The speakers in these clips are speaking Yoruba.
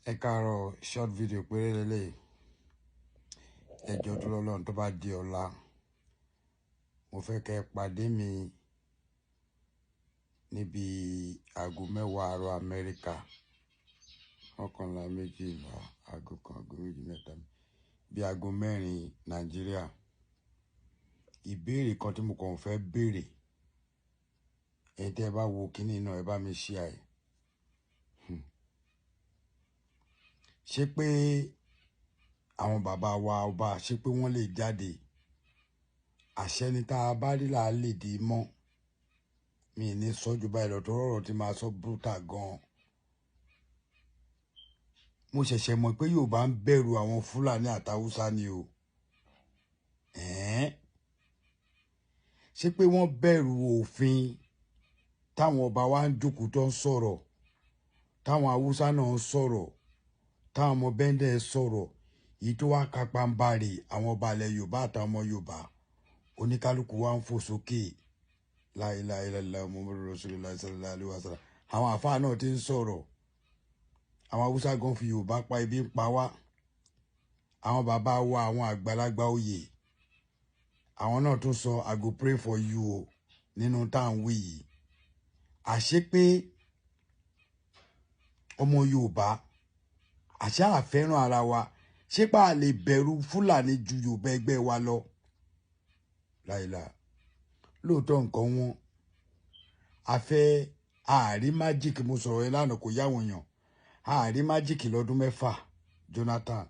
Ẹ káàárọ̀, short video péré lélẹ́yìí. Ẹ jọ̀ọ́ tó lọ́lọ́run, tó bá di ọ̀la, mo fẹ́ kẹ́ ẹ pàdé mi níbi aago 10 àárọ̀ Amẹ́ríkà, 11, 12, aago 1, aago 2, 3, bí aago 4 Nàìjíríà. Ìbéèrè kan tí mo kàn fẹ́ béèrè, ẹ̀yin tẹ́ ẹ bá wo kíní náà, ẹ bá mi share ẹ̀. Ṣé pé àwọn bàbá wa ọba, ṣé pé wọ́n lè jáde? Àṣẹ ni tá a bá rí là á lè dì í mọ́. Mi ì ní sọ ju báyìí lọ torí ọ̀rọ̀ tí máa sọ brutal gan. Mo ṣẹ̀ṣẹ̀ mọ̀ pé Yorùbá ń bẹ̀rù àwọn Fúlàní àtàwùsá ni o. Ẹ̀ẹ́n. Ṣé pé wọ́n bẹ̀rù òfin táwọn ọba wa ń jókòó tó ń sọ̀rọ̀, táwọn Haúsá náà ń sọ̀rọ̀, táwọn ọmọ Bẹ́ndẹ̀ sọ̀rọ̀, èyí tó wá kápá ń bàrè àwọn ọba ilẹ̀ Yorùbá àtàwọn ọmọ Yorùbá, oníkálukú wa ń fò sókè. La ilaha illallah Muhammadu Rasulullah sallallahu alaihi wasallam. Àwọn àfáà náà ti ń sọ̀rọ̀. Àwọn Haúsá gan fi Yorùbá pa, ibi ń pa wá. Àwọn bàbá wa, àwọn àgbàlagbà oyè, àwọn náà tún sọ, "I go pray for you" o nínú tá à ń wí yìí. Àṣé pé ọmọ Yorùbá, àṣé àfẹ́ràn ara wa, ṣé pa lè bẹ̀rù Fúlàní ju Yorùbá ẹgbẹ́ wa lọ? Láìla lóòótọ́ nǹkan wọn a fẹ́ àárí magic. Mo sọ̀rọ̀ yẹn lánàá, kò yáwọn èèyàn. Àárí magic lọ́dún 6 Jonathan,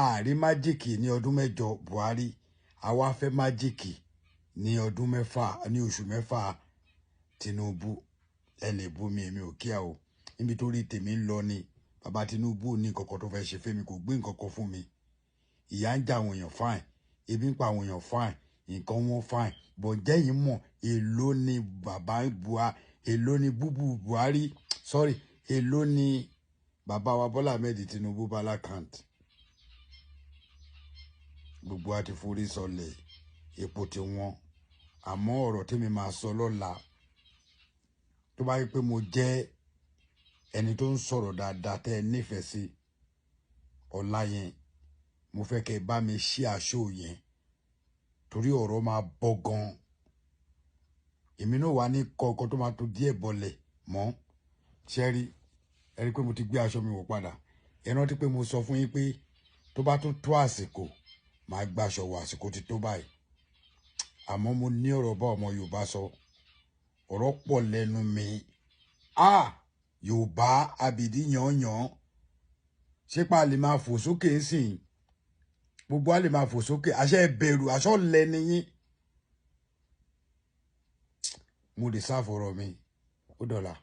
àárí magic ní ọdún 8 Buhari, àwa fẹ́ magic ní ọdún 6 ní oṣù 6 Tinubu. Ẹ lè bú mi, èmi ò kíá o. Níbi tó rí tèmi ń lọ ni bàbá Tinubu ò ní nǹkan kan tó fẹ́ ṣe fẹ́mi, kò gbé nǹkan kan fún mi. Ìyà ń jẹ àwọn èèyàn, fine. Ebi ń pa àwọn èèyàn, fine. Nǹkan wọn, fine. Bọ̀ jẹ́yìn mọ̀ èló ni bàbá Buhari, èló ni búbú Buhari, sorry, èló ni bàbá wa Bọ́lá Ahmed Tinubu bá l'account? Gbogbo wa ti forí sọlẹ̀, epo ti wọ́n. Àmọ́ ọ̀rọ̀ tí mi máa sọ lọ́la, tó bá yẹ pé mo jẹ́ ẹni tó ń sọ̀rọ̀ dáadáa tẹ́ ẹ nífẹ̀ẹ́ sí, ọ̀la yẹn mo fẹ́ kẹ́ ẹ bá mi ṣí aṣọ yẹn torí ọ̀rọ̀ máa bọ́ gan. Èmi náà wà ní kọ̀ọ̀kan tó máa tó díẹ̀ bọ̀lẹ̀ mọ́. Ṣẹ́rí, ẹ rí i pé mo ti gbé aṣọ mi wọ̀ padà. Ẹ rántí pé mo sọ fún yín pé tó bá tún tó àsìkò, màá gbàṣọ wọ̀. Àsìkò ti tó báyìí. Àmọ́ mo ní ọ̀rọ̀ bá ọmọ Yorùbá sọ, ọ̀rọ̀ pọ̀ lẹ́nu mi. Ah, Yorùbá abìdí yànyàn, ṣé pa lè máa fò sókè sìn? Gbogbo wa lè máa fò sókè. Àṣẹ ìbẹ̀rù, àṣọ lẹ́ni yín. Mo lè sáfọ̀rọ̀ mi, ó dọ̀la.